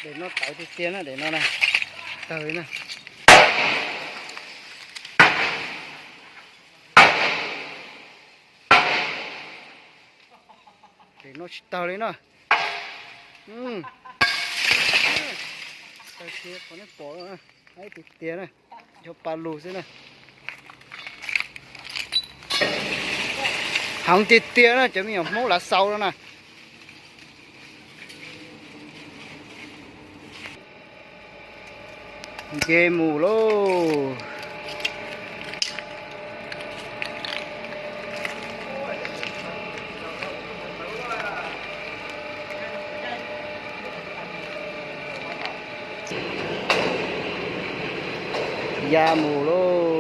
Daim no tawv tiag tiag na, daim no na. Tawg na. Daim no tsis tawg li na. Tawg tiag qhov nej pom, tiag tiag na. Yog pa lug xwb na. Heev tiag tiag na cov me nyuam Hmoob lav xau no na. Nce mus lauj. Ya mus lauj.